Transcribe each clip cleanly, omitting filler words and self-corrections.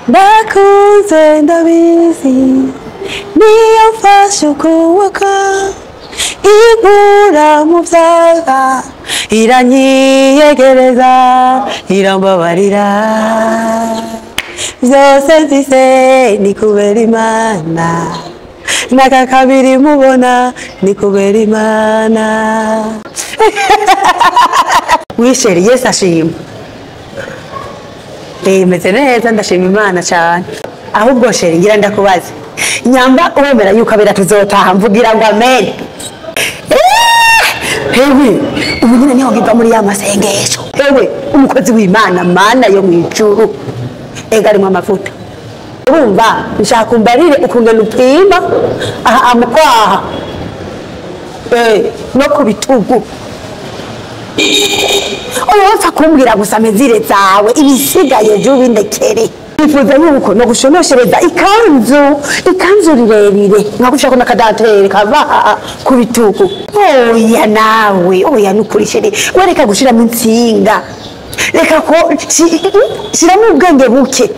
Ndakuze ndabizi, niyo mfashe ukuboko, inkura mu byaha, iranyiyegereza, irambabarira. Byose mfise ni kubera Imana, n'aka kabiri mubona ni kubera Imana. Oui chérie, Yesu ashima. Meze neza, ndashima Imana cyane. Ahubwo chérie, ngira ndakubaze, nyamba uremera yuko abera tuzotaha, mvugira ngo amen. Hewe, ubu nyine niho nkiva muri ya masengesho. Hewe, umukozi w'Imana, mana yo mwijuru, ega arimwo amavuta. Urumva nshaka umbarire ukungena upima aha amukwaha, no ku bitugu. Urapfa kumbwira gusa mezire zawe, ibisigaye je ubindekere. Nifuza yuko no gushonoshereza ikanzu rirerire, nkagushaka n'akadantere kava ku bitugu. Oya nawe, oya nukuri chérie, we reka gushiramo intsinga, reka ko shiramo ubwenge buke.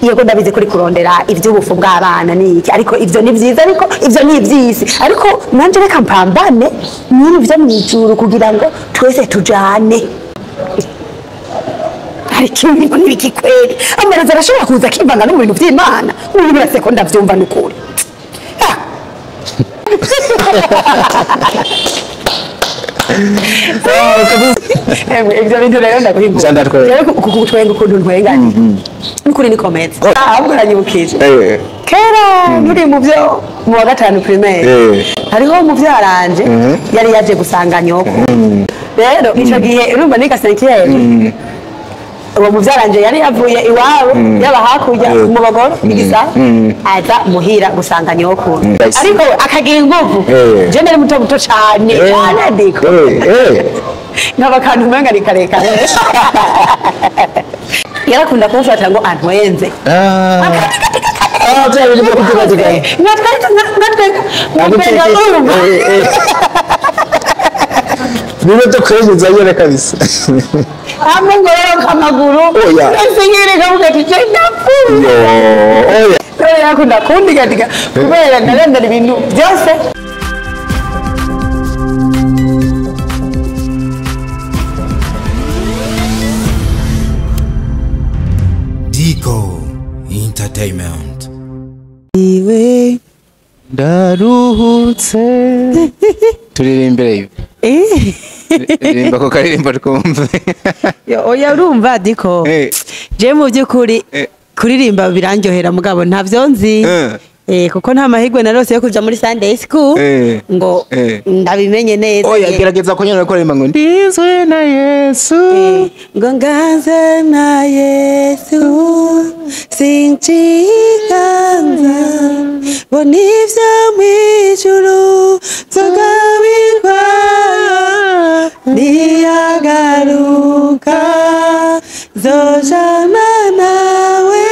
Yego ndabizi kuri kurondera ivy'ubufu bw'abana niki, ariko ivyo ni vyiza, ariko ivyo ni ivy'isi, ariko nanje reka mpambane n'ibyo vyo mw'ijuru kugira ngo twese tujane. Ariko ibintu n'ibiki kweri, amarozi arashobora kuza akivanga no mu bintu vy'Imana. Ubu birase ko ndavyumva n'ukuri. Ivyo bintu rero ndaguhingura. Rero kugutwenga ukuntu ntwenganye n'ukuri ni komeza. Ahubwo uranyibukije kera nturi mu byo mu wa gatanu primaire, hariho umuvyaranje yari yaje gusanga nyoko. Rero ico gihe urumva niga cinquième, uwo muvyaranje yari yavuye iwabo yaba hakurya mu Bagoro igisa, aza muhira gusanga nyoko, ariko akagira inkovu. Je nari muto muto cane cane, ndiko nkaba kantu umenga ni karekare. Yarakunda kumfata ngo antwenze. Niba byo nyine kabisa. Hamwe ngororoka amaguru, ese nyine kavuga ati je ndapfuye. Rero yarakunda kundigatika kubera narendera ibintu byose. Dico Entertainment. Iwe ndaruhutse. Turirimbire ibi. Ririmba ko karirimba twumve. Oya urumva Diko, je mu by'ukuri kuririmba birandyohera mugabo ntavyo nzi. Kuko nta mahirwe narose yo kuja muri Sunday school ngo ndabimenye neza. Oya gerageza ko nyene kuririmba ngo ndizwe na Yesu, ngo nganze na Yesu sinciganza, bo nivyo mwijuru nzogabirwa, niyagaruka zojana nawe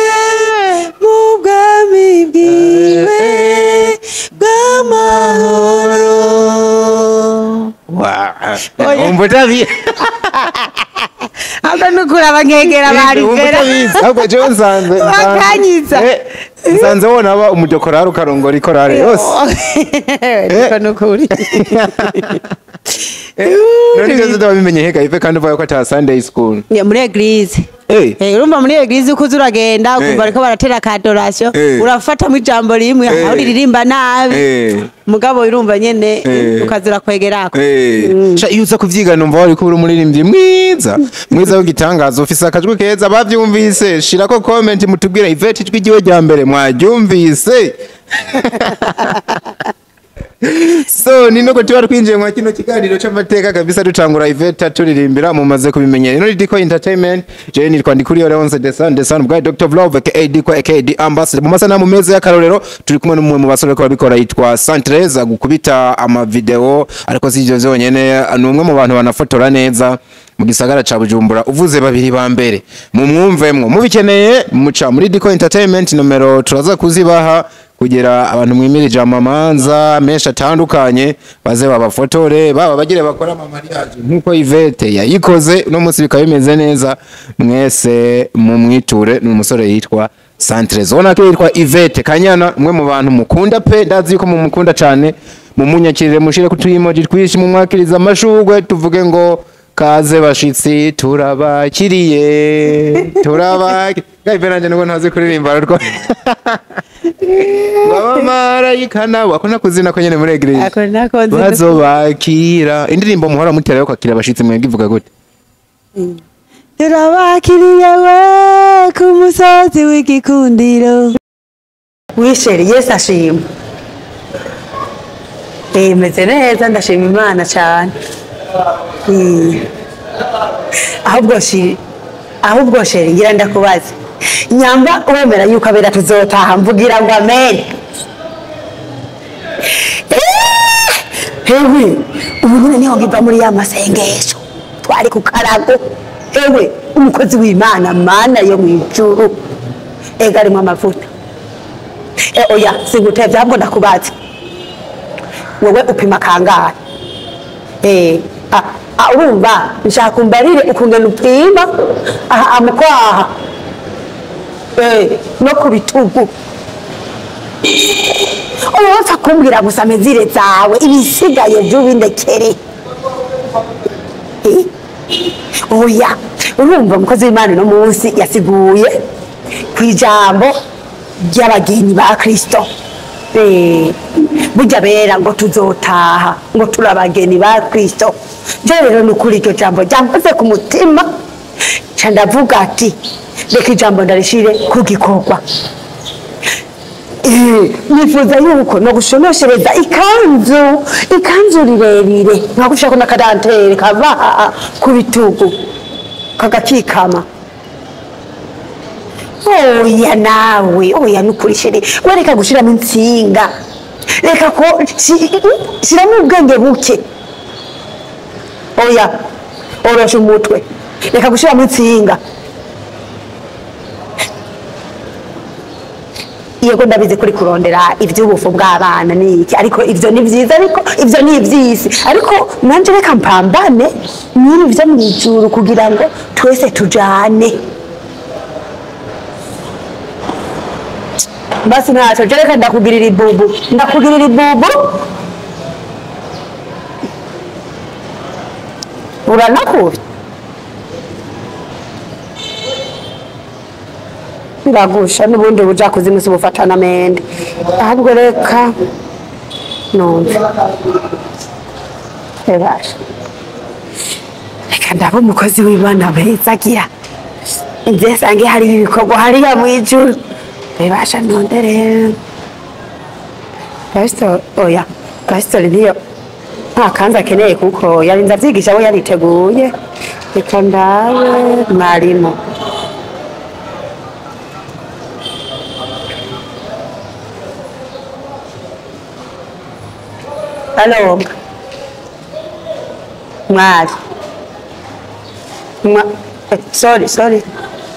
mu bwami bwiwe bw'amahoro. Umva utabizi. Ahubwo nukuri abankengera bari Umva utabizi. Ahubwo jewe nsanze bakanyiza. Nsanze wona aba umudokorari ukarongora ikorari yose. Niko nukuri. None ivyo ndabimenye hega ive kandi uvuga ko ata Sunday school. Muri église. Urumva muri église uko uragenda ukumva ariko baratera ka adoration, urafata mu ijambo rimwe aho riririmba nabi. Mugabo urumva nyene ukazira kwegerako. Sha iyo uza kuvyiga numva wari kubura umuririmbyi mwiza. Mwiza w'igitangazo, ufise akajwi keza, bavyumvise. Shirako comment mutubwire Yvette ijwi ryiwe rya mbere mwaryumvise. So ni nuko tuba twinjiye mu kino kiganiro c'amateka kabisa, dutangura Yvette turirimbira mumaze kubimenyera. Ino Dico Entertainment, je ni twandi kuri Leonce de San de San bwa Dr. Vlove aka Dico aka The Ambassador. Mu masanamu meza y'akarorero turi kumwe n'umwe mu basore ko babikora yitwa Santreza gukubita ama video, ariko si ivyo vyonyene, ni umwe mu bantu banafotora neza mu gisagara ca Bujumbura. Uvuze babiri ba mbere mumwumvemwo, mubikeneye muca muri Dico Entertainment, nomero turaza kuzibaha kugira abantu mwimirije amamanza menshi atandukanye baze babafotore, baba bagire bakora ama mariage nkuko Yvette yayikoze no munsi bikaba bimeze neza. Mwese mumwiture, ni umusore yitwa Centre Zone ko yitwa Yvette Kanyana, umwe mu bantu mukunda pe, ndazi yuko mumukunda cyane. Mumunyakirire, mushire ku tuyimoji twishi, mumwakiriza amashurwe, tuvuge ngo kaze bashitsi, turabakiriye, turabakiriye. Gabe nanje nubwo ntazi kuririmba rwo ngo abamarayika nabo ako nakuzina ko nyene muri église Ako nako nzi. Bazobakira. Indirimbo muhora mutera yo kwakira abashitsi mwebwe ivuga gute? Turabakiriye we ku musozi w'igikundiro. Oui chéri, Yesu ashima. Meze neza, ndashima Imana cyane. Ahubwo chéri, ahubwo chéri, ngira ndakubaza. Nyamba wemera yuko abera tuzotaha, mvugira ngo amen. Hewe, ubu nyine niho nkiva muri ya masengesho. Twari ku karago. Hewe, umukozi w'Imana, mana yo mw'ijuru. Ega arimwo amavuta. Oya, singutevye, ahubwo ndakubaza. Wewe upima kangahe? Urumva nshaka umbarire ukungena upima aha amukwaha. No ku bitugu. Urapfa kumbwira gusa mezire zawe, ibisigaye by'ubindekere. Oya, urumva umukozi w'Imana no munsi yasiguye kwijambo ry'abageni ba Kristo. Burya bera ngo tuzotaha, ngo turabageni ba Kristo. Je rero nukuri iryo jambo ryamkoze ku mutima, nca ndavuga ati reka ijambo ndarishire ku gikorwa. Nifuza yuko no gushonoshereza ikanzu rirerire nka gushaka n'akadantere kava ku bitugu kagakikama. Oya nawe, oya nukuri chéri, we reka gushiramo intsinga, reka ko shiramo ubwenge buke. Oya orosha umutwe, reka gushiramo intsinga. Yego ndabizi kuri kurondera ivy'ubufu bw'abana niki, ariko ivyo ni vyiza, ariko ivyo ni ivy'isi, ariko nanje reka mpambane n'ibyo vyo mw'ijuru kugira ngo twese tujane. Basi ntacyo, je reka ndakugirira ibubu, ndakugirira ibubu. Uranakubye biragusha n'ubundi buja kuzimu si bufatana mende. Ahubwo reka numve ebasha, reka ndaba umukozi w'Imana beza agira nze sange hari ibikorwa hariya mw'ijuru. Ebasha nondere pastor. Oya pastor niyo nta kanzu akeneye kuko yarinze avyigisha we yariteguye. Reka ndabe mwarimu. Allo mwari sorry sorry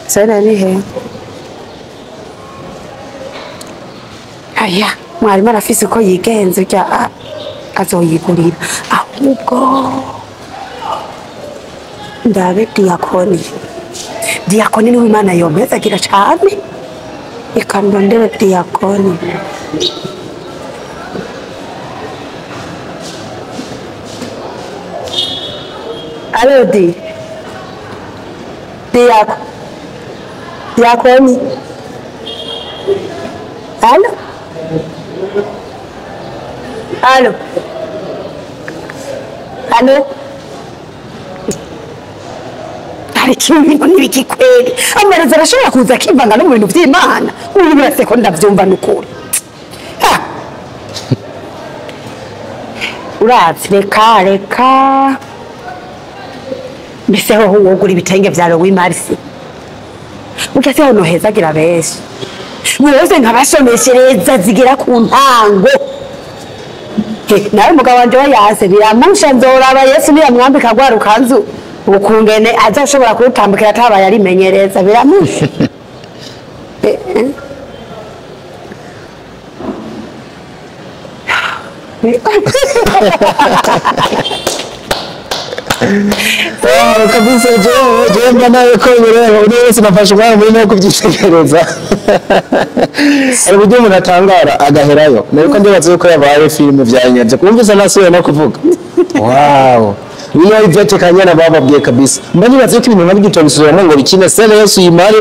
sorry ni he. Aya mwarimu arafise uko yigenza urya azoyigurira. Ahubwo ndabe diakoni, diakoni niwe Imana yomeza agira cane. Reka ndondere diakoni. Allo di diako, diakoni. Allo allo allo. Ariko ibintu n'ibiki kweli? Amarozi arashobora kuza akivanga no mu bintu vy'Imana. Ubu burase ko ndavyumva nukuri. Uravye reka reka mbese hoho wogura ibitenge vya Louis Marsi burya se hono hezagira benshi mwese nkabashoneshereza zigera ku ntango. Nawe umugabo wanje we yanse biramusha, nzoraba Yesu niyamwambika rwa rukanzu ukungene azoshobora kurutambukira atabaye arimenyereza, biramusha. Kabisa jewe mba nawe ko bireba uno wese nafashe umwanya munini wo kubyitegereza. Hari uburyo umuntu atangara agaherayo, nariko ndibaza yuko yabaye filime vyanyavyo kumvise nasubiye no kuvuga. Wow, niyo Yvette Kanyana bababwiye kabisa. Mba nibaza yuko ibintu nabyo utabisubiramo ngo bikine scène yose uyimare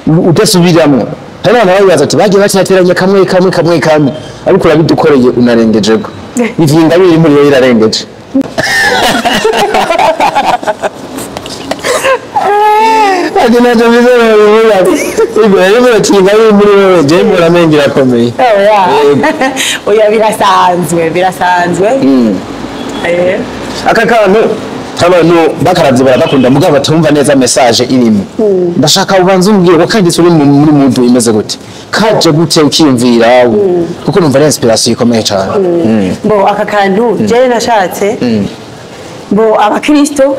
udasubiramwo. Hari abantu babibaza ati bagiye bakinateranya kamwe kamwe kamwe kamwe, ariko urabidukoreye unarengejeko. Ivyinga biri muri yo irarengeje. Ati nacho bizero bivuga. Ibyo rero kinga biri muri wewe je mbona mengi irakomeye. Oya. Oya, birasanzwe, birasanzwe. Aka kantu abantu bakaravye baragakunda mugabo batumva neza message irimo. Ndashaka ubanze umbwire wakanditse uri muri mood imeze gute? Kaje gute ukiyumvira? Kuko numva ari inspiration ikomeye cyane. Bo aka kantu jewe nashatse bo abakristo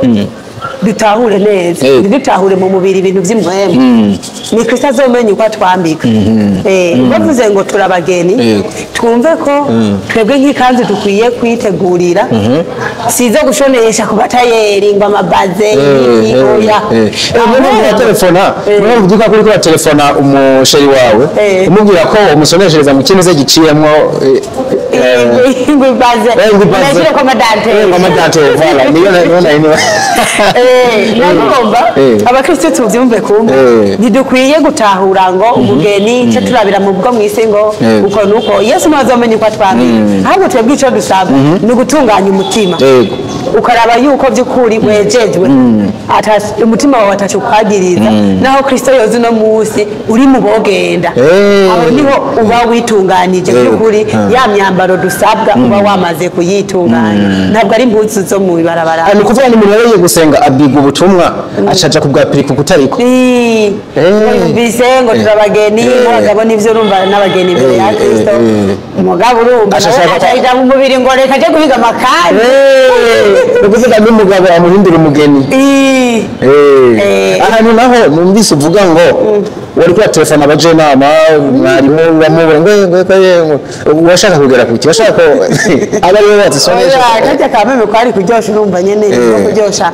dutahure neza, dutahure mu mubiri ibintu vy'impwemu. Ni Kristo azomenya uko atwambika. Bavuze ngo turabageni, twumve ko twebwe nk'ikanzu dukwiye kwitegurira, sizo gushonesha ku batayeri ngo amabaze oya. Niba telefona, niba uvuga ko uriko telefona umusheri wawe, umubwira ko umusoneshereza mu kintu giciyemwo ngo ibaze, ngo ko madante, ngo madante, voilà, niyo niyo. Nagomba abakristo tuvyumve kumwe, ntidukwiye gutahura ngo umugeni cyo turabira mu bwo mwisi ngo uko nuko Yesu ntazomenya uko atwambika, ahubwo twebwe ico dusabwa ni ugutunganya umutima, ukaraba yuko by'ukuri wejejwe, umutima wawe atacukwagiriza, naho Kristo yoze uno munsi uri mu bogenda, aho niho uba witunganije by'ukuri, ya myambaro dusabwa uba wamaze kuyitunganya, ntabwo ari impuzu zo mu ibarabara. Ni ukuvuga ni umuntu yagiye gusenga abiga ubutumwa acaja kubwapirika kutariko. Yumvise ngo turabageni, abagabo nivyo urumva n'abageni imbere ya Kristo, umugabo urumva acaja mu mubiri ngo reka aje guhiga amakari. Ni ukuvuga n'umugabo amuhindura umugeni. Ahantu naho numvise uvuga ngo wari kuri telefone abajenama mwarimu bamubura ngo washaka kugera kuki, washaka ko aba ariwe bazisonesha. Kajya kameme kwari kuryosha, urumva nyene no kuryosha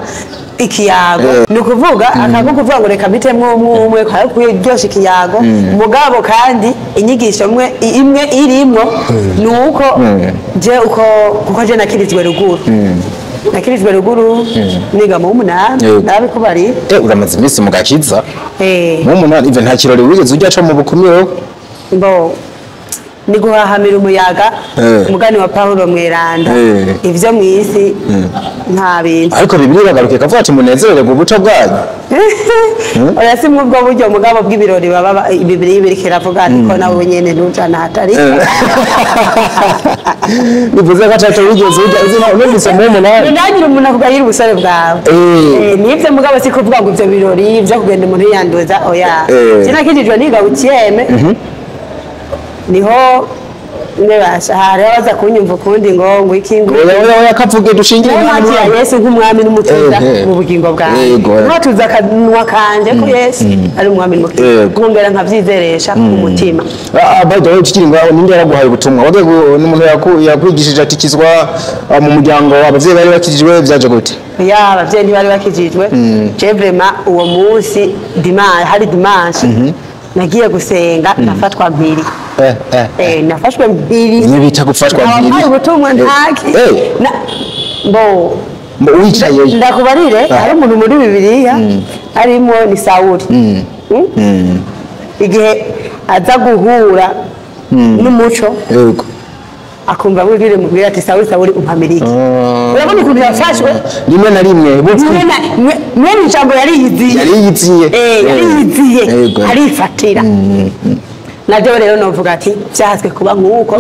ikiyago. Ni ukuvuga akako kuvuga ngo reka mpitemwo umwe umwe kwari kuryosha ikiyago, mugabo kandi inyigisho imwe irimwo ni uko je uko kuko je nakirijwe ruguru. Nakirijwe ruguru niga mu 8 nabikubari. Uramaze iminsi mu gakiza. Mu 8 even nta kirori wigeze ujya co mu bukumiro. Bo ni guhahamira umuyaga umugani wa Paulo mweranda, ivyo mwisi nta bintu. Ariko Bibiliya iragaruka ikavuga ati munezererwe ubuto bwanyu. Oya si mwubwo buryo mugabo bw'ibirori baba Bibiliya ibiriko iravuga ariko nawe nyene ntujana hatari. Bivuze ko ataco wigeze ujya izina numvise mu 8. Ntagira umuntu akugayira ubusore bwawe. Nivyo mugabo si kuvuga ngo ivyo birori vyo kugenda umuntu yiyanduza oya. Sinakijijwe niga ukiyeme. Niho nebasha hari abaza kunyumva ukundi ngo iki ngo oya kavuge dushingira imana Yesu nk'umwami n'umukiza mu bugingo bwawe, nkatuza akanwa kanje ko Yesu ari umwami n'umukiza, nkongera nkavyizeresha umutima. By the way tukiri ngaho ninde yaraguhaye ubutumwa? Wagiye n'umuntu yakwigishije atikizwa mu muryango, abavyeyi bari bakijijwe vyaje gute? Ya abavyeyi ntibari bakijijwe. Je vraiment uwo munsi dimanche, hari dimanche nagiye gusenga nafatwa mpiri. Nafashwe mpiri. Ni bita gufatwa mpiri. Nabaye ubutumwa ntaki. Bo wicaye ndakubarire hari umuntu muri Bibiliya arimo ni Sawuli. Igihe aza guhura n'umuco akumva bwire mubwira ati Sawuli Sawuli umpamirike. Urabona ukuntu yafashwe rimwe na rimwe mwene ijambo yariyiziye yariyiziye arifatira. Nabyo rero novuga ati byahazwe kuba nkuko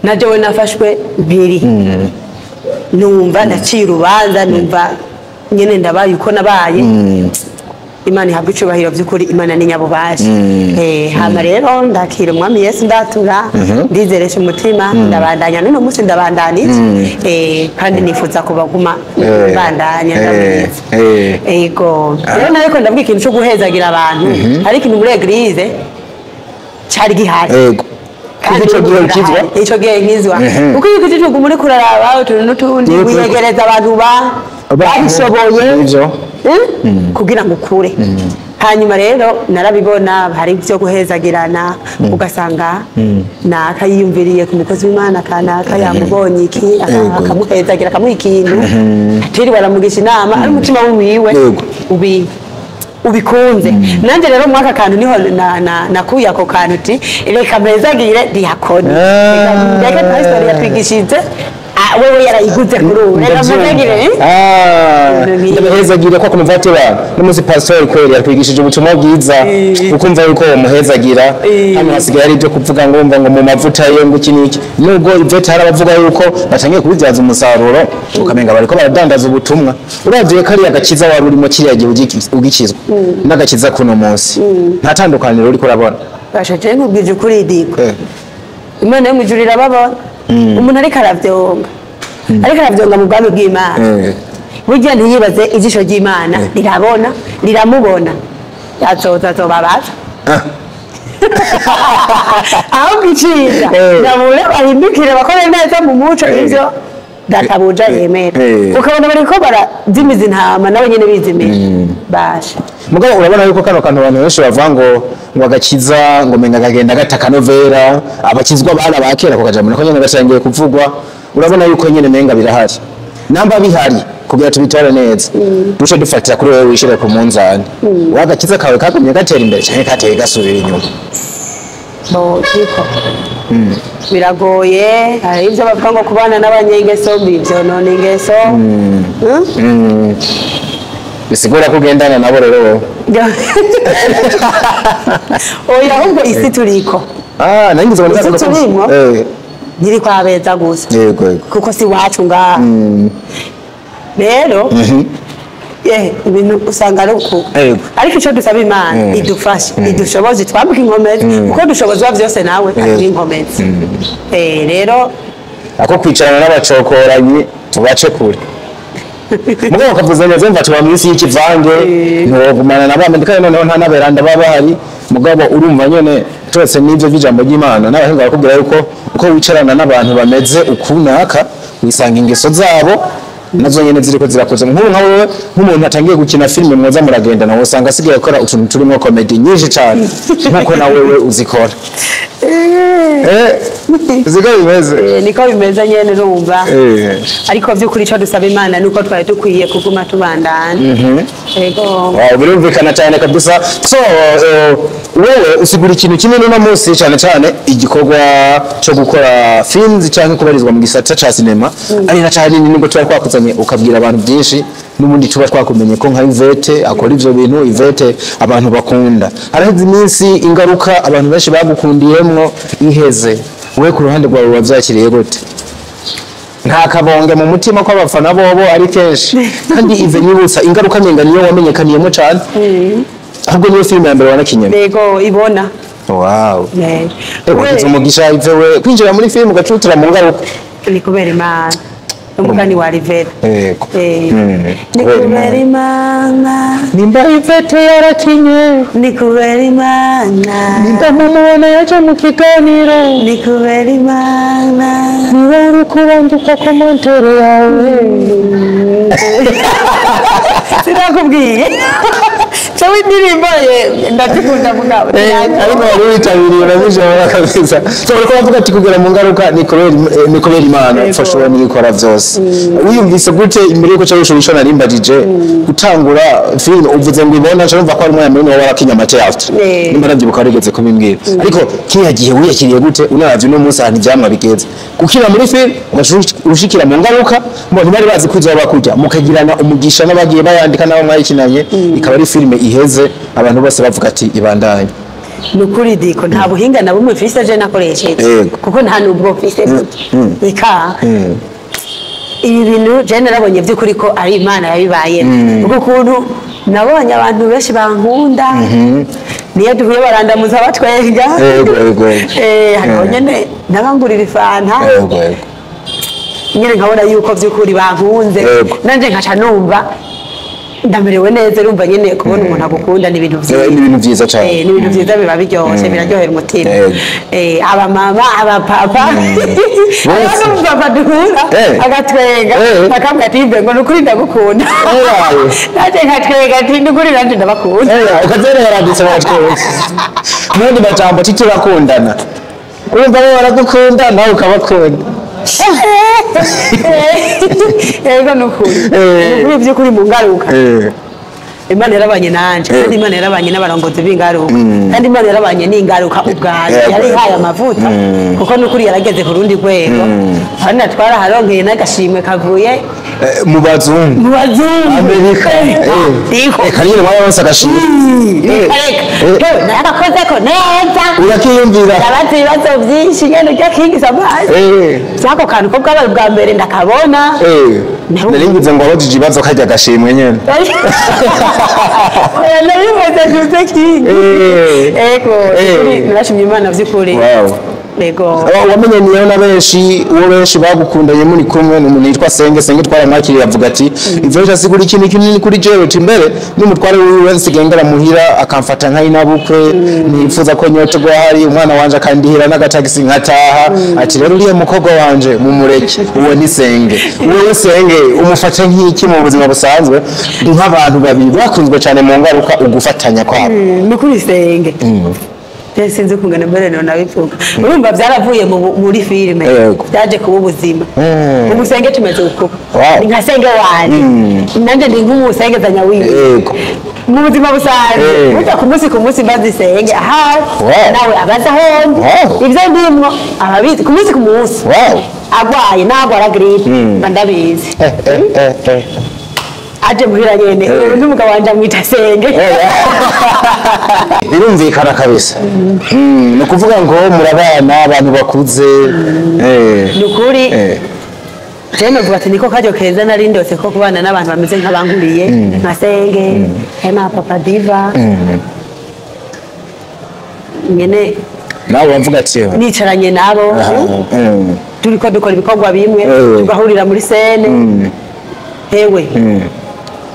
nabyo we nafashwe mpiri, numva ndaciye urubanza, numva nyene ndabaye uko nabaye. Imana ihabwa icubahiro by'ukuri, Imana ni nyabubasha. Hama rero ndakira umwami Yesu ndatura, ndizeresha umutima, ndabandanya n'uno munsi ndabandanije, kandi nifuza kubaguma bandanya ndabwiza. Ego rero nariko ndavuga ikintu cyo guhezagira abantu, hari ikintu muri eglise cyari gihari. Ico gihe ukizwa, ico gihe nkizwa, uko iyo ukijijwe muri kuraraba utuntu n'utundi wiyegereza abantu ba Babishoboye Ivyo. Kugira ngo ukure. Hanyuma rero narabibona, hari ibyo guhezagirana, ugasanga naka yiyumviriye ku mukozi w'Imana kanaka, yamubonye iki, akamuhezagira, akamuha ikintu, atiriwe aramugisha inama, ari umutima wiwe ubikunze. Nanjye rero mwaka kantu niho nakuye ako kantu, uti reka mpezagire diyakoni, reka pastori yatwigishije, wewe yarayiguze kuri ubu, reka mpezagire. Ndamuhezagira ko kumva ati ba n'umunsi pastor kweri yatwigishije ubutumwa bwiza, ukumva yuko umuhezagira. Hano hasigaye ari ibyo kuvuga ngo umva ngo mu mavuta ye ngo iki n'iki, nubwo ibyo tarabavuga yuko batangiye kubibyaza umusaruro, ukamenga bariko baradandaza ubutumwa. Uravye kariya gakiza wari urimo kiriya gihe ugikizwa n'agakiza kuno munsi, nta tandukaniro uriko urabona? Bashaje nkubwije ukuri, Diko, Imana yo mu ijuru irababona. Umuntu ariko aravyonga, ariko aravyonga mu bwami bw'Imana, burya ntiyibaze, ijisho ry'Imana rirabona, riramubona, azoza azobabaza. Ahubwo iciza nabure bahindukire bakore neza mu muco, ivyo databuja yemera. Ukabona bariko barazimiza intama, nabo nyene bizimije basha. Mugabo urabona yuko kano kantu abantu benshi bavuga ngo agakiza ngo menga kagenda gata kanovera, abakizwa bana ba kera, ko kajambo nako nyene gatangiye kuvugwa. Urabona yuko nyene menga birahari? Namba bihari, kugira tubitore neza, duce dufatira kuri wewe, wishire ku munzani, wagakiza kawe kagumye gatera imbere canke kateye gasubira inyuma? Bo Diko, biragoye. Hari ibyo bavuga ngo kubana n'abanyengeso mbi vyonona ingeso. Bisigura ko ugendana nabo rero wowe? Oya, ahubwo isi turiko Ah, nangize ngo isi turimwo ntiri kwa beza gusa, yego yego kuko si iwacu ngaha. Rero ibintu usanga ari uku, ariko icyo dusaba Imana, idufashe, idushoboze, twambuke inkomezi, kuko dushobozwa byose nawe aduha inkomezi. Rero ako kwicarana n'abacokoranyi tubace kure. Mugabo ukavuze neza, mva tuba mu isi y'ikivange, ntiwogumana na bamwe, kandi noneho nta n'aberanda baba bahari. Mugabo urumva nyene twese n'ivyo vy'ijambo ry'Imana n'abahinga barakubwira yuko uko wicarana n'abantu bameze ukunaka, wisanga ingeso zabo nazo nyene ziriko zirakoze. Nk'ubu nka wewe, nk'umuntu atangiye gukina filime, mwoza muragendana, wosanga asigaye akora utuntu turimo comedy nyinshi cane nkuko na wewe uzikora. Ziko bimeze. Niko bimeze nyene, urumva. Ariko by'ukuri icyo dusaba Imana nuko twari dukwiye kuguma tubandana. Yego. Wow, birumvikana cyane kabisa. So wewe usigura ikintu kimwe n'uno munsi, cyane cyane igikorwa cyo gukora films cyangwa kubarizwa mu gisata ca cinema, ari na cyane nubwo tuba twakuzanye ukabwira abantu byinshi, n'ubundi tuba twakumenye ko nka Yvette akora ivyo bintu, Yvette abantu bakunda. Haraheze iminsi ingaruka abantu benshi bagukundiyemwo iheze. Wewe ku ruhande rwawe wavyakiriye gute? Nta kabonge mu mutima ko abafana bobo ari kenshi, kandi ive nyibutsa ingaruka nyenga niyo wamenyekaniyemo cyane, ahubwo niyo filime ya mbere wanakinyemo? Yego, ibona. Wow. Wagize umugisha Ive we, kwinjira muri filime ugacutira mu ngaruka. Ni kubera Imana, umugani wa Rivera. Ni Kubera kubera Imana. Nimba Ivete yarakinye, Ni kubera Imana. Nimba mumubona yaje mu kiganiro, Ni kubera Imana. Niba uri kubandika commentaire yawe. Sinakubwiye cewe indirimbo ye ndazikunda, mugabo. Ariko wari witabiriye, urabishobora kabisa. So uriko uravuga ati kugera mu ngaruka ni kubera Imana mfasha uwo nibikora byose. Wiyumvise gute imbere yuko cyangwa ico narimbajije gutangura filime? Uvuze ngo ibona, nca numva ko ari umwanya munini waba warakinye amateatre, nimba navyibuka warigeze kubimbwira. Ariko kiriya gihe wiyakiriye gute, unaravye uno munsi ahantu ivyamwa bigeze, gukina muri filime ugaca ushikira mu ngaruka, ngo ntibari bazi ko uzoba kurya, mukagirana umugisha n'abagiye bayandika n'abo mwayikinanye, ikaba ari filime iheze abantu bose bavuga ati ibandanye? Ni ukuri Diko, nta buhinga na bumwe mfise je nakoresheje, kuko nta n'ubwo mfise ika ibi bintu. Je narabonye by'ukuri ko ari Imana yabibayemo, kuko ukuntu nabonye abantu benshi bankunda, niyo duhuye barandamuza batwenga. Yego, yego, yego. Hariho nyene n'abangurira ifanta, yego yego nyine nkabona yuko by'ukuri bankunze, nanje nkaca numva Ndamerewe neza, urumva nyene kubona umuntu agukunda ni ibintu vyiza. Ni ibintu vyiza cane. Ni ibintu vyiza biba biryoshe, biraryohera umutima. Aba mama, aba papa, aba papa duhura agatwenga akambwira ati ngo nukuri ndagukunda, naje nkatwenga ati nukuri nanje ndabakunda. Ukazera yaranditse baratwenga mundi majambo titurakundana, urumva bo baragukunda nawe ukabakunda. Ego nukuri nukuri by'ukuri mu ngaruka Imana yarabanye nanje, kandi Imana yarabanye n'abarongozi b'ingaruka, kandi Imana yarabanye n'ingaruka ubwayo, yari ihaye amavuta kuko nukuri yarageze ku rundi rwego. Hano twaraharonkeye n'agashimwe kavuye mu bazungu, mu bazungu Amerika. Reka nyine mwaba agashimwe. Reka narakoze ko neza, urakiyumvira ndabaza ibibazo byinshi nyene ujya kingiza amazi byako kantu ko bwabaye ubwa mbere ndakabona. Naringize ngo abajije ibibazo kajya agashimwe nyene. Nabivuze ntuze kingi. Ego narashimye Imana by'ukuri. Ego wamenye niyo na benshi, uwo benshi bagukundanye muri kumwe n'umuntu yitwa Senge. Senge twaramwakiriye avuga ati ivyo bitasigura ikintu kinini kuri jewe, timbere n'umutware wiwe nsigengera muhira akamfata nka inabukwe, nifuza ko nyoterwa hari umwana wanje akandihira n'agatagisi nkataha. Ati rero uriya mukobwa wanje mumureke, uwo ni Senge. Uwo Senge umufata nk'iki mu buzima busanzwe, nk'abantu babiri bakunzwe cyane mu ngaruka ugufatanya kwabo. Ni kuri Senge sinzi kungana mbere no nabivuga, urumva byaravuye muri filime byaje kuba ubuzima. Umusenge tumeze uko ni nka Senge wanje, nanje ndi nk'umusengezanya wiwe mu buzima busanzwe. Burya ku munsi ku munsi mbazi Senge aha nawe abaza hombi ibyo ndimwo ababizi ku munsi ku munsi, agwaye nagwara gripe ndabizi aje muhira nyene n'umugabo wanje amwita Senge. Birumvikana kabisa. Ni ukuvuga ngo murabana abantu bakuze. Ni ukuri je novuga ati niko karyo keza nari ndose ko kubana n'abantu bameze nk'abankuriye nka Senge nka Papa Diva nyene. Nawe uravuga ati nicaranye nabo turiko dukora ibikorwa bimwe, tugahurira muri sene. Hewe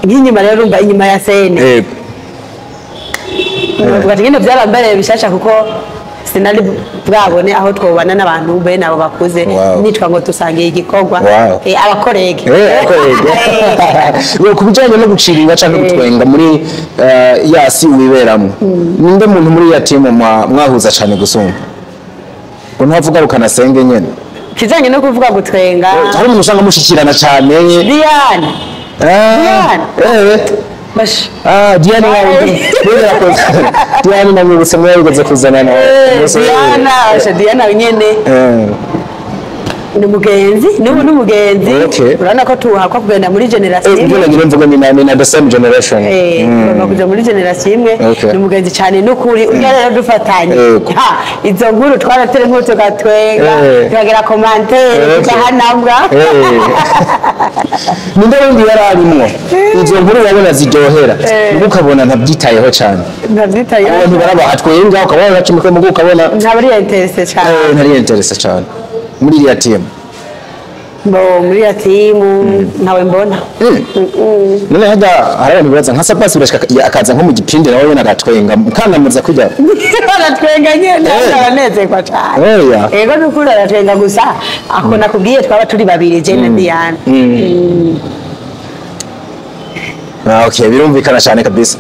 nk'inyuma rero urumva inyuma ya sene Navuga ati nyine byarambereye bishasha kuko sinari bwabone aho twobana n'abantu bene abo bakuze, nitwa ngo dusangiye igikorwa abakorege. Ku bijyanye no guciringa cyangwa gutwenga muri yasi wiberamo, ninde muntu muri ya timu mwahuza cyane gusumba? Ngo ntavuga rukana Senge nyene. Kijanye no kuvuga gutwenga, hari umuntu usanga mushikirana cyane. Diane. Bash. Diane wawe. Diane namwibutse mwabigeze kuzana nawe. Diana, Diana nyene. Ni mugenzi, n'ubu ni mugenzi. Urabona ko tuhakwa kugenda muri generation imwe. Ibyo ngira mvuga ni na the same generation. Tugomba kuja muri generation imwe. Ni mugenzi cyane n'ukuri urya rero dufatanye. Izo nkuru twaratere nkuru tugatwenga, tukagira commentaire, tugahanabwa. Ninde wundi yararimwo izo nkuru wabona ziryohera, ukabona ntabyitayeho cyane. Ntabyitayeho. Abantu barabaha twenga ukabona bacimike mu ukabona ntabari interesse cyane. Ntari interesse cyane muri iriya timu. Bo muri ya timu ntawe mbona. None hada hari abantu baraza nka Sabasi urashaka akaza nko mu gipindi nawe nyene agatwenga mukanamuza kujya. Aratwenga nyene aranezerwa cyane. Ego nukuri aratwenga gusa ako nakubwiye twaba turi babiri je na Diane. Okay, birumvikana cyane kabisa.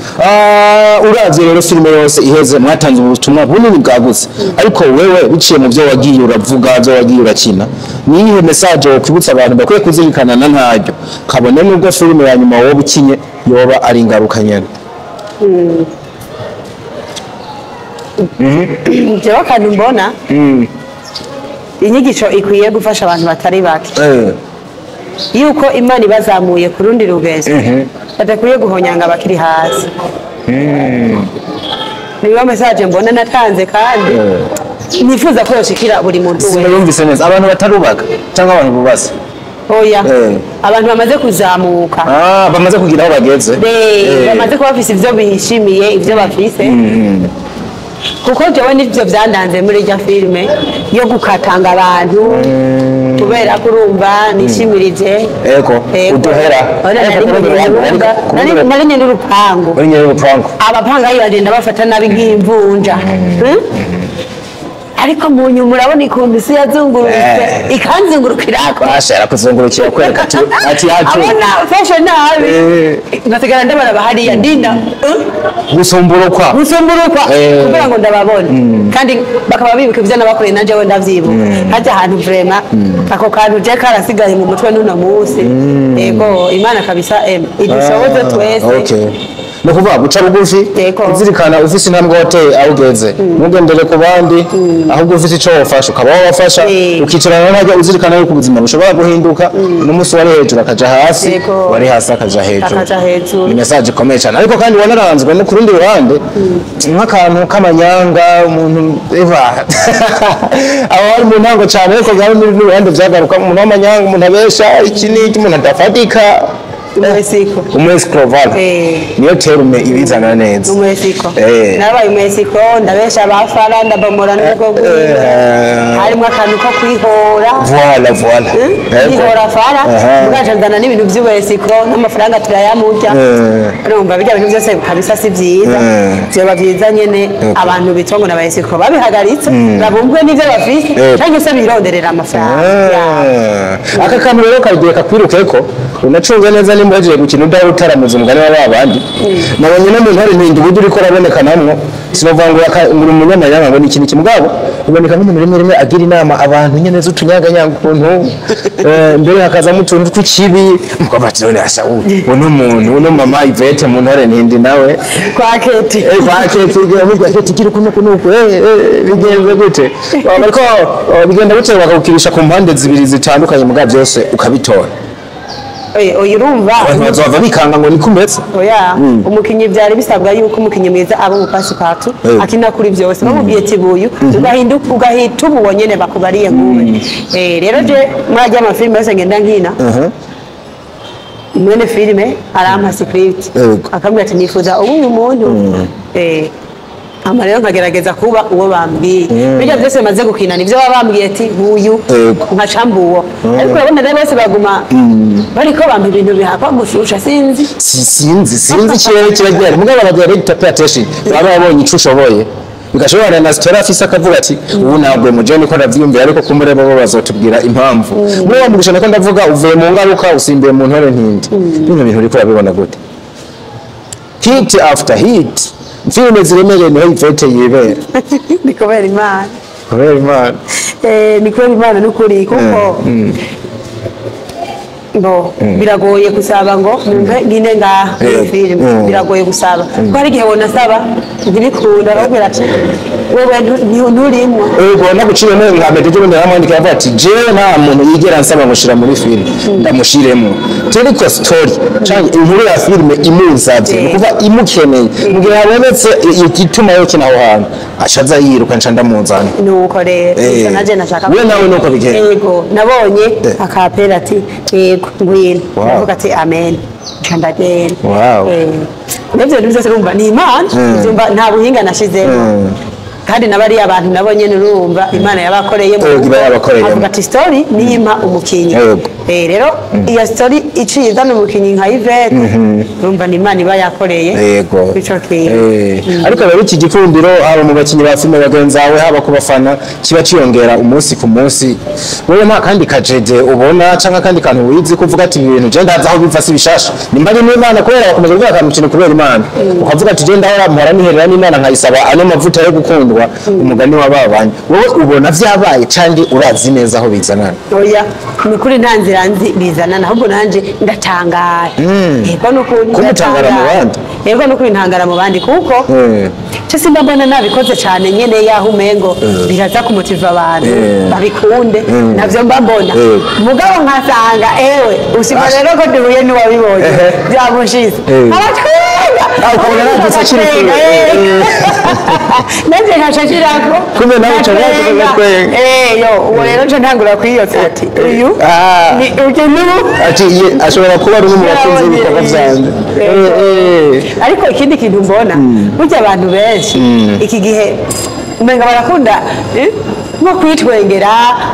Uravye rero filime yose iheze mwatanze ubutumwa bunini bwagutse, ariko wewe biciye mu byo wagiye uravuga, byo wagiye urakina, niyihe message wokwibutsa abantu bakwiye kuzirikana na ntaryo kabone nubwo filime ya nyuma wowe ukinye yoba ari ingaruka nyene? Jewe kandi mbona inyigisho ikwiye gufasha abantu batari bake yuko Imana ibazamuye ku rundi rugezo badakwiye guhonyanga abakiri hasi. Niyo message mbona natanze kandi nifuza ko yoshikira buri muntu wese. Sinumvise neza, abantu batarubaka cyangwa abantu bubatse? Oya, abantu bamaze kuzamuka, bamaze kugira aho bageze, bamaze kuba bafise ivyo bishimiye, ivyo bafise. Kuko jewe nivyo vyandanze muri irya filime yo gukatanga abantu, kubera ko urumva nishimirije. Ego, uduhera. Nari nyene urupangu. Uri nyene urupangu. Abapangayi bagenda bafata nabi nk'imvunja. Ariko mu nyuma urabona ikuntu isi yazungurutse, ikanzungurukirako. Basha yarakuzungurukira kwereka ati yacu. Abona fashe nabi. Ngasigara ndabaraba hariya ndinda. Gusumburukwa. Gusumburukwa kugira ngo ndababone. Kandi bakaba bibuka ivyo nabakoreye nanje we ndavyibuka. Hajya ahantu vraiment ako kantu je karasigaye mu mutwe n'uno munsi. Yego Imana kabisa idushoboze twese. Okay. No kuvuga guca bugufi, kuzirikana ufise intambwe wateye aho ugeze, ntugendere ku bandi, ahubwo ufise ico wofasha ukaba wabafasha, ukicarana ntajya uzirikana yuko ubuzima bushobora guhinduka, n'umunsi wari hejuru akaja hasi, wari hasi akaja hejuru. Ni message ikomeye cyane. Ariko kandi wanaranzwe no kurundi ruhande nk'akantu k'amanyanga umuntu eva aho ari mu ntango cyane, ariko byari muri ruhande byagaruka umuntu w'amanyanga, umuntu abesha iki n'iki, umuntu adafatika. Umwesiko. Umwesiko vala. Niyo terume ibizana neza. Umwesiko. Narabaye umwesiko, ndabesha abafara, ndabomora n'ubwo bwiwe. Harimo akantu ko kwihora. Voilà, voilà. Kwihora fara, mugacanzana n'ibintu by'umwesiko n'amafaranga turayamurya. Urumva bijya bintu byose kabisa si byiza. Byoba byiza nyene abantu bitwa ngo n'abayesiko babihagaritse, babumbwe n'ivyo bafise, cyangwa se bironderera amafaranga. Aka kantu rero kagiye kakwirukeko, unacunze neza nimba yagiye gukina udaho utaramuza umugani w'abandi. Nabonye no mu ntare ntindi uburyo uriko uraboneka namwo, sinovuga ngo uri umunyamanyanga ngo ni ikintu kimugabo, uboneka nk'umuntu rimwe rimwe agira inama abantu nyene z'utunyaganyanga ukuntu, mbere hakazamo utuntu tw'ikibi, mukaba ati none asa uno muntu, uno mama Yvette mu ntare ntindi nawe. Kwa Keti. Kwa Keti, ugira Keti gira kuno kuno bigenze gute? Bariko bigenda gute bakagukirisha ku mpande zibiri zitandukanye mugabo byose ukabitora. Oya urumva abantu bazova bikanga ngo nikumetse. Oya umukinyi byari bisabwa yuko umukinyi mwiza aba mu pasi patu akina kuri byose bamubwiye tibuyu ugahinduka ugahita ubu nyene bakubariye nguwe. Rero je murajya ama filime yose ngenda nkina. Mwene filime arampa script akambwira ati nifuza ubu uyu muntu. Ama rero nkagerageza kuba uwo bambwiye. Bijya byose maze gukina nivyo babambwiye ati nguyu nkacambuwo. Ariko urabona rero bose baguma bariko bampa ibintu bihakwa gushusha sinzi. Sinzi kirere kiragera. Mugabo aba director pay attention. Baba babonye ico ushoboye. Bigashobora na story afise akavuga ati ubu ntabwo muje niko ndavyumvira ariko kumureba bo bazotubwira impamvu. Muri wa mugisha nako ndavuga uvuye mu ngaruka usimbiye mu ntore ntindi. Bino bintu uriko urabibona gute? Hit after hit. Filime ziremereye niho Yvette yibera. Ni kubera Imana. Kubera Imana. Ni kubera Imana n'ukuri kuko bo biragoye gusaba ngo mumpe ngine ngaha muri filime, biragoye gusaba. Kuko hari igihe wonasaba ntibikunda bakubwira ati wewe nturimwo. Ego naguciye mu nka Meddy bundi aramwandikira avuga ati jewe nta muntu yigera ansaba ngo shira muri filime ndamushiremo. Teriko story canke inkuru ya filime imunsavye ni kuva imukeneye mugihe habonetse igituma yo kina aho hantu ashaza yiruka nca ndamuzana. Nuko rero naje nashaka we nawe nuko bigenda. Yego nabonye akapera ati yego ngwino ndavuga ati amen nca ndagenda. Wow. Nivyo bintu byose urumva ni Imana, urumva nta buhinga nashizemo. Kandi nabari abantu nabo nyene urumva Imana yabakoreyemo. Avuga ati story niyimpa umukinyi. Rero iyo story iciye izana umukinyi nka Yvette urumva ni Imana iba yakoreye. Yego. Ico kintu. Ariko rero iki gikundiro haba mu bakinyi ba filime bagenzawe haba ku bafana kiba ciyongera umunsi ku munsi. Wewe nta kandi kajede ubona canka kandi kantu wizi kuvuga ati ibintu je ndaza aho biva si bishasha. Nimba ari n'Imana kubera bakomeza kuvuga akantu kintu kubera Imana. Ukavuga ati je ndahora mpora niherera n'Imana nkayisaba ano mavuta yo gukundwa umugani wababanye. Wowe ubona vyabaye kandi urazi neza aho bizanana. Oya ni kuri nta nzira nzi bizanana ahubwo nanje ndatangara. Yego nukuri kumutangara mu bandi. Yego nukuri ntangara mu bandi kuko cyo simba mbona nabikoze cyane nyene yaho umengo biraza kumutiva abantu babikunde navyo mba mbona. Mugabo nkasanga ewe usiba rero ko duhuye n'uwabibonye byamushize. Abatwenga. Ukabona nagutse kiri kure. Nanje nkaca nshirako Kumbe nawe uca uratwenga. Yo uwo rero nca ntangura kwiyotsa ati uyu ni uyu n'ubu Ati ashobora kuba ari umwe mu bakunzi b'ibikorwa vyanje. Ariko ikindi kintu mbona burya abantu benshi iki gihe umenga barakunda nko kwitwengera,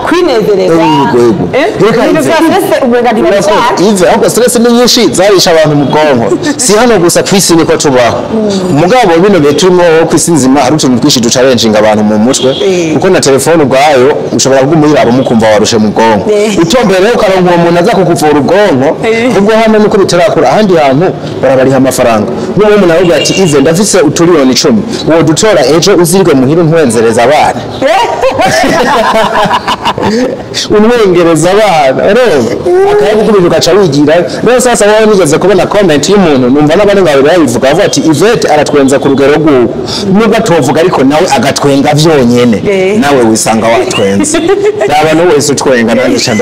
kwinezereza. Yego. Reka Ibintu ize. vya stress umenga ntibishaka. Ive ahubwo stress ni nyinshi zarisha abantu mu bwonko, si hano gusa kw'isi niko tubaho, mugabo bino bihe turimo kw'isi nzima hari utuntu twinshi ducalenjinga abantu mu mutwe, kuko na telefone ubwayo ushobora kuguma uyiraba mukumva warushe mu bwonko, utombere ukaronka uwo muntu aza kukuvura ubwonko. Ubwo hano niko bitarakura, ahandi hantu barabariha amafaranga. N'uwo muntu aravuga ati Ive ndafise uturiyoni 10 uwo dutora ejo uzirwe muhira untwenzereza abana, umwengereza abana, urumva akayagukubita ugaca wigira. Rero sasa wowe nigeze kubona comment y'umuntu numva n'abandi ngawe babivuga, bavuga ati Yvette aratwenza ku rugero rw'ubu nubwo atovuga ariko nawe agatwenga vyonyene, nawe wisanga watwenze. Raba n'ubu wese utwenga nanjye nca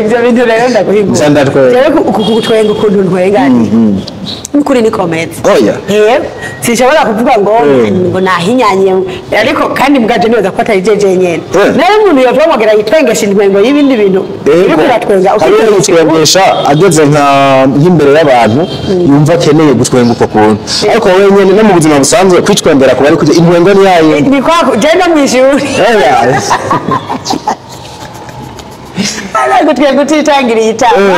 Ivyo bintu rero ndaguhigura. Nca ndatwenga. Rero kutwenga ukuntu ntwenga n'ukuri ni komeza. Oya. Sinshobora kuvuga ngo ngo nahinyanye, ariko kandi mbwaje nibaza ko atari jeje nyene. Nayo umuntu yovamagara yitwengesha intwengo y'ibindi bintu biriko biratwenga. Hariho gutwengesha ageze nk'imbere y'abantu yumva akeneye gutwenga uko kuntu, ariko wowe nyene no mu buzima busanzwe kwitwembera kuba ari kujya intwengo ni yayo. Ni kwa je no mw'ishuri. Ariko twenga utitangiriye itama.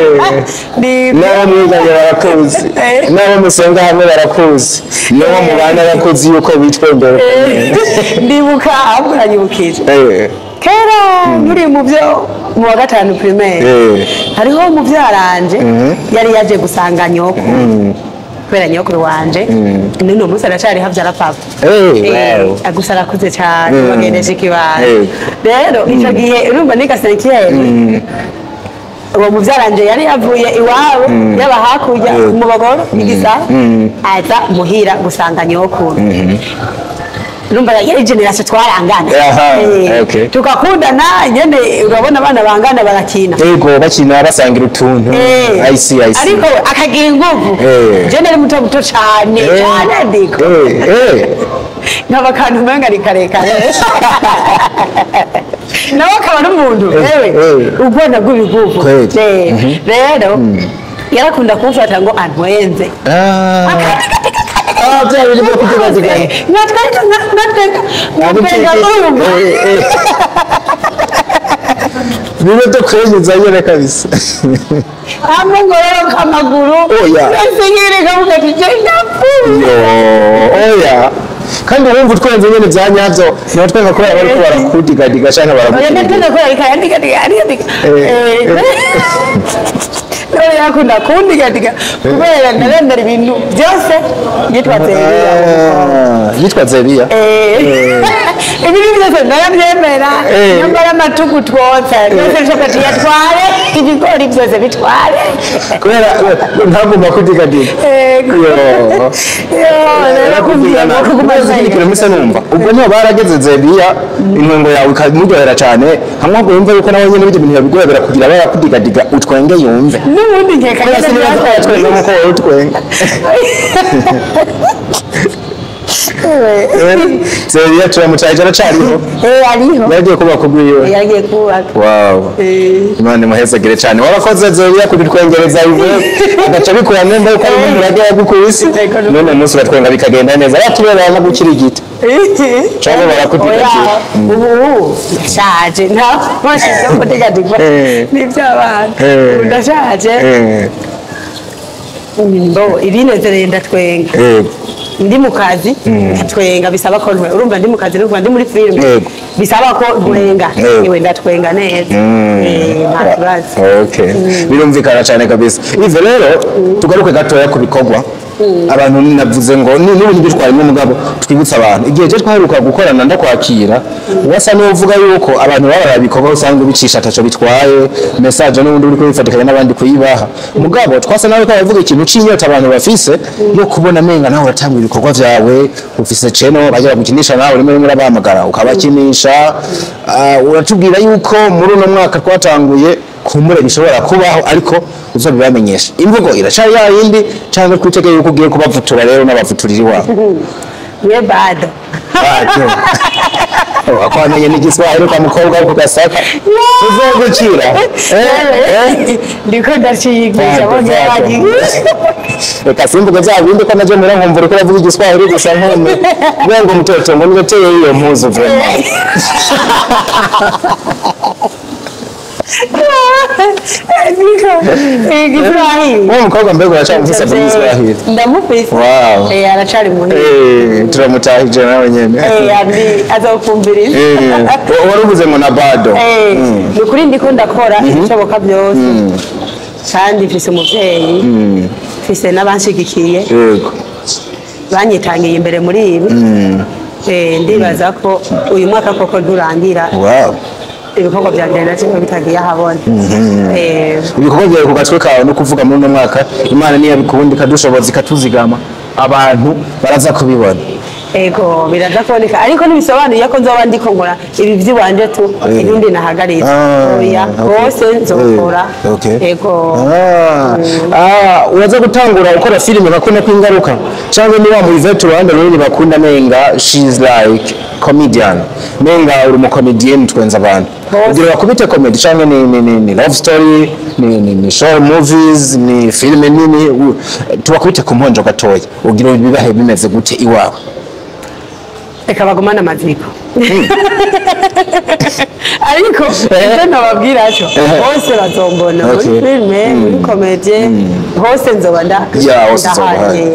N'abo mwiganye barakuzi, n'abo musenga hamwe barakuzi, n'abo mubana barakuzi yuko bitwembera. Ndibuka ahubwo uranyibukije. Kera nkiri mu byo mu wa 5 primaire, hariho umuvyaranje yari yaje gusanga nyoko, kubera nyokuru wanje n'uno munsi aracari havyara papa. Gusa arakuze cane, bagendesha ikibanza. Rero ico gihe urumva niga cinquième, uwo muvyaranje yari yavuye iwabo yaba hakurya mu Bogoro igisa aza muhira gusanga nyokuru. Urumva yari generation twarangana. Tukakundana nyene, urabona abana bangana barakina. Yego, bakina basangira utuntu. I see, I see. Ariko akagira inguvu. Je nari muto muto cane cane ndiko. Nkaba kantu umenga ni karekare. Nawe akaba n'umuntu ubwona bw'ibiguvu. Rero yarakunda kumfata ngo antwenze. Bimwe byo kwenyeza nyene kabisa. Hamwe ngororoka amaguru. Oya. Nsinyire kavuga ati je ndapfuye. Oya. Kandi wumva utwenze nyene bya nyavyo, ntibatwenga kubera bariko barakudigadiga canke barakudiga. Oya, ndatwenga kubera ariko arandigadiga, arandigadiga. None yakunda kundigadiga kubera narondera ibintu byose yitwa Zebiya. Yitwa Zebiya. Ibintu byose narabyemera, nyambara amatugu twotsa, byose nshaka yatware, ibigori byose bitware. Kubera ntagomba kudigadiga. Yego. Narakubwiye ngo kuguma ikintu mpise numva. Ubwo niho barageze Zebiya, intwengo yawe ikamuryohera cyane, hamwe ngo yumve yuko nawe nyene ibyo bintu yabigorera kugira barakudigadiga utwenge yumve. N'ubundi nkeka Kubera sinibaza ko yatwenga nkuko wowe utwenga. Zebiya turamucaye aracariho. Ariho. Yagiye kubaka ugwiwe. Yagiye kubaka. Wow. Imana imuhezagire cyane. Warakoze Zebiya kubitwengereza ivuye. Agaca bikura nemba yuko ari umurage yagukubise. None umunsi uratwenga bikagenda neza. Batubera no gukirigita. Cyangwa barakudigadiga. Ubu ndashaje, nta bashize kudigadigwa. Ni iby'abana. Ubu ndashaje. Mbo ibinezereye ndatwenga. Ndi mu kazi ndatwenga, bisaba ko ntwenga. Urumva ndi mu kazi n'ukuva ndi muri filime. Bisaba ko ntwenga. Iwe ndatwenga neza. Nta kibazo. Okay. Birumvikana cyane kabisa. Ivyo rero tugaruke gatoya ku bikorwa. Abantu navuze ngo n'ubu ntibitwara imwe, mugabo twibutsa abantu igihe cyo twaheruka gukorana ndakwakira, wasa n'uvuga yuko abantu baba bikorwa usanga ubicisha ataco bitwaye, message n'ubundi uri kubifatikanya n'abandi kuyibaha, mugabo twasa nawe ko bavuga ikintu c'inyota abantu bafise yo kubona menga nawe uratanga ibikorwa vyawe, ufise channel bajya bagukinisha, nawe rimwe rimwe urabahamagara ukabakinisha. Uratubwira yuko muri uno mwaka twatanguye kumbure bishobora kubaho, ariko uzobibamenyesha. Imvugo iracari ya yindi cyangwa kwitegeye yuko ugiye kubavutura rero n'abavuturira iwabo? We bado. Bado. Akwamenye n'igiswahili kwa mukobwa wo ku Gasaka. Tuzogukira. Ndiko ndaciyigisha bonye yagiye. Reka simvuge bya bindi ko naje mura nkumvura ko uravuga igiswahili gusa nkome. Ngo mtoto ngo nibateye iyo mpuzu vraiment. Igiswahili. Uwo mukobwa mbega uracamufise avuga igiswahili. Ndamufise. Wow. Aracari muhira. Turamutahije nawe nyene. Azokumviriza. Wari uvuze ngo na bado. Ni ukuri ndiko ndakora ibishoboka byose. Kandi mfise umuvyeyi. Mfise n'abanshigikiye. Yego. Banyitangiye imbere muri ibi. Ndibaza ko uyu mwaka koko nturangira. Wow. Ibikorwa byanjye nacyo bitagiye ahabona. Ibikorwa byawe ku gatwe kawe no kuvuga muri uno mwaka Imana niyo yabikunda ikadushoboza ikatuzigama abantu baraza kubibona. Ego biraza kuboneka ariko ntibisobanuye ko nzoba ndiko nkora ibi by'iwanje tu ibindi nahagaritse. Oya hose nzokora. Ego. Uraza gutangura ukora filime bakunda kwingaruka cyangwa niba mu Yvette uruhande runini bakunda menga she's like comedian menga uri mu comedian twenza abantu ugira bakubite comedy cyangwa ni love story ni short movies ni filime nini tubakubite ku mponjo gatoya ugira bibahe bimeze gute iwawe. Reka bagumane amaziko. Ariko icyo nababwira cyo hose bazombona muri filime muri komedie hose nzoba ndahari.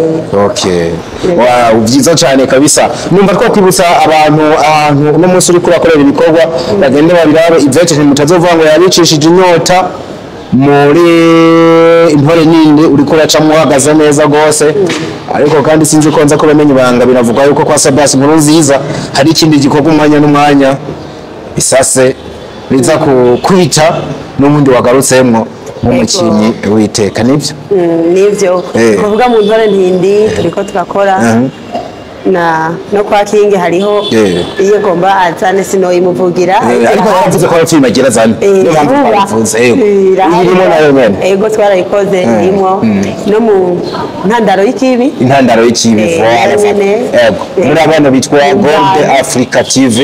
Okay. Wow, byiza cyane kabisa. Numva twakwibutsa abantu ahantu uno munsi uri kurakorera ibikorwa bagende babirabe Yvette mutazovuga ngo yabicishije inyota muri intore nini uri kuracamo uhagaze neza gose. Ariko kandi sinzi ko nza ko bamenye ibanga biravugwa yuko kwa Sabas inkuru nziza hari ikindi gikorwa umwanya n'umwanya isase riza kwita n'umundi wagarutsemo nk'umukinyi witeka nibyo. Nivyo kuvuga mu ntore ntindi turiko turakora na no kwa Kingi hariho iyo ngomba azane sinoyimuvugira ariko yaravuze ko filime agira azane niyo mpamvu twabivuze. Irimo nayo nyene. Ego twarayikoze irimo no mu ntandaro y'ikibi. Intandaro y'ikibi ego muri abana bitwa Gold Africa TV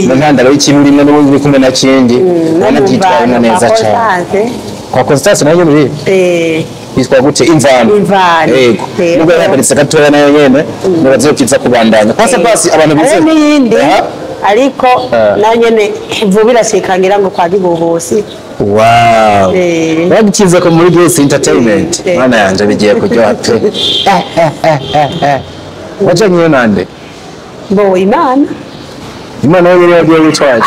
mu ntandaro y'ikibi urimo n'ubundi uri kumwe na Kingi banabyitwaramo neza cyane. Kwa Constance nayo muri bitwa gute imvano. Yego nubwo yahagaritse gatoya nayo nyene nurazokiza kubandanya kwa Sabasi abantu bize n'iyindi ariko nayo nyene vuba irashikangira ngo kwa Gihuhusi. Wow. Bagikiza ko muri Grace Entertainment mana yanje bigiye kuryoha pe. Wajanye nande? Bo Imana. Imana yo yagiye witwaje.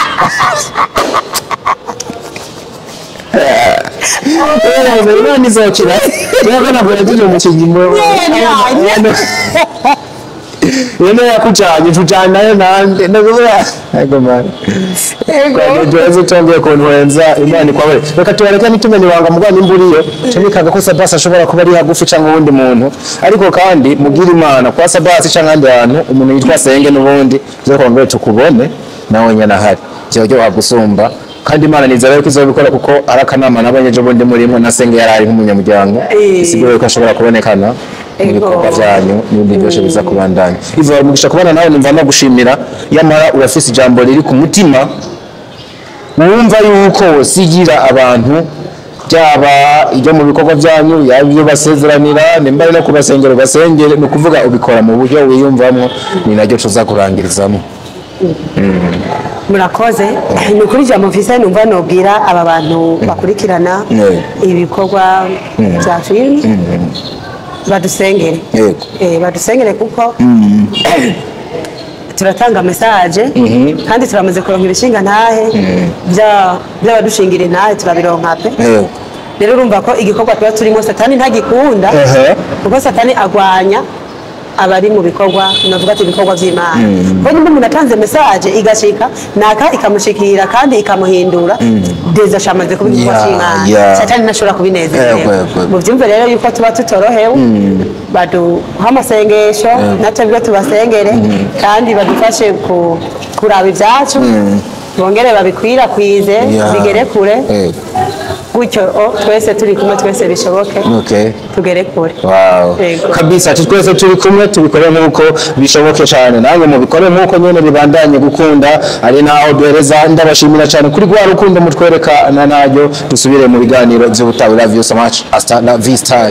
Imana izokira. Yabona ko yagiye mu kinyimo. Yene yakujanye tujana nande ndavuga ego man. Ego. Duheze tuongeye kuntwenza Imana ikwabere. Reka tubareke nitumenye ibanga mugwa nimburiyo cemikaga ko Sabasi ashobora kuba ari hagufi cyangwa uwundi muntu. Ariko kandi mugira Imana kwa Sabasi cyangwa ahandi hantu umuntu yitwa Senge n'ubundi byo kongera tukubone nawe nyana hari. Cyo gusumba kandi Imana nizera ko izobikora kuko arakanama n'abanyeje bundi murimo na Senge yarari nk'umunyamuryango. Isiguro ko ashobora kubonekana mu bikorwa byanyu n'ibindi byose biza kubandanya. Ivo mugisha kubana nawe numva no gushimira yamara urafise ijambo riri ku mutima wumva yuko sigira abantu byaba ibyo mu bikorwa byanyu yabyo basezeranira nimba no kubasengera basengere no kuvuga ubikora mu buryo wiyumvamo ni naryo tuza kurangirizamo. Murakoze. Ni ukuri ijambo mfise numva nobwira aba bantu bakurikirana ibikorwa bya filime badusengere. Badusengere kuko turatanga message kandi turamaze kuronka ibishinga ntahe by'abadushingira ntahe turabironka pe. Rero urumva ko igikorwa tuba turimo Satani ntagikunda kuko Satani agwanya abari mu bikorwa navuga ati ibikorwa by'Imana. Ko nimba umuntu atanze message igashika naka ikamushikira kandi ikamuhindura deza shamaze kuba igikorwa cy'Imana. Satani ntashobora kubinezerera. Mu byumve rero yuko tuba tutorohewe baduha amasengesho natwe tubasengere kandi badufashe kuraba ibyacu bongere babikwirakwize bigere kure. Gutyo twese turi kumwe, twese bishoboke, tugere kure. Wow. Yego. Kabisa, ati twese turi kumwe, tubikore nk'uko bishoboke cyane. Nange mubikore nk'uko nyene bibandanye gukunda. Ari naho duhereza, ndabashimira cyane kuri rwa rukundo mutwereka, na naryo dusubire mu biganiro by'ubutaha. Love you so much, hasta la vista.